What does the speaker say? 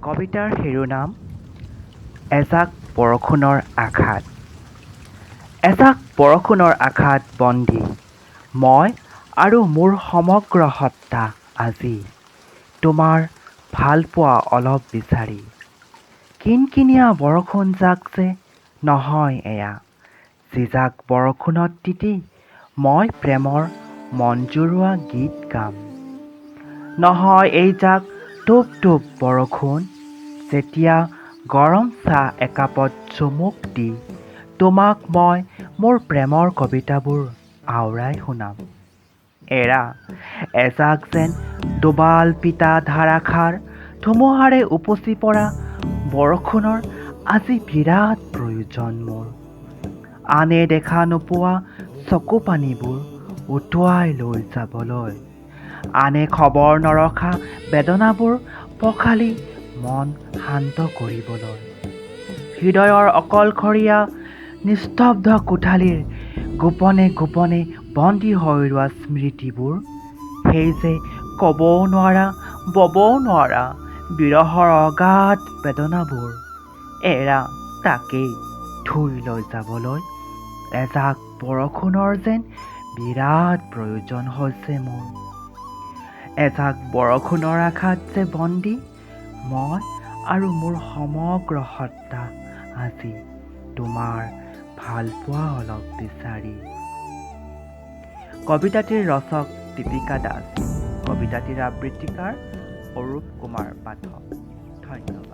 কবিতাৰ শিৰোনাম এজাক বৰষুণৰ আশাত। এজাক বৰষুণৰ আশাত বন্দী মই আৰু মোৰ সমগ্ৰ সত্তা আজি, তোমাৰ ভালপোৱা অলপ বিচাৰি। কিনকিনীয়া বৰষুণজাক যে নহয় এয়া, যিজাক বৰষুণত তিতি মই প্ৰেমৰ মনজুৰোৱা গীত গাম। নহয় এইজাক টোপ টোপ বৰষুণ, যেতিয়া গৰম চাহ একাপত চুমুক দি তোমাক মই মোৰ প্ৰেমৰ কবিতাবোৰ আওৰাই শুনাম। এৰা, এজাক যেন দোবাল পিটা ধাৰাসাৰ ধুমুহাৰে উপচি পৰা বৰষুণৰ আজি বিৰাট প্ৰয়োজন মোৰ। আনে দেখা নোপোৱা চকুপানীবোৰ উটুৱাই লৈ যাবলৈ, আনে খবৰ নৰখা বেদনাবোৰ পখালি মন শান্ত কৰিবলৈ, হৃদয়ৰ অকলশৰীয়া নিস্তব্ধ কোঠালিৰ গোপনে গোপনে বন্দী হৈ ৰোৱা স্মৃতিবোৰ, সেই যে ক'বও নোৱাৰা ববও নোৱাৰা বিৰহৰ অগাধ বেদনাবোৰ, এৰা তাকেই ধুই লৈ যাবলৈ এজাক বৰষুণৰ যেন বিৰাট প্ৰয়োজন হৈছে মোৰ। এজাক বৰষুণৰ আশাত যে বন্দী মই আৰু মোৰ সমগ্ৰ সত্তা আজি, তোমাৰ ভালপোৱা অলপ বিচাৰি। কবিতাটিৰ ৰচক দীপিকা দাস, কবিতাটিৰ আবৃত্তিকাৰ অৰূপ কুমাৰ পাঠক। ধন্যবাদ।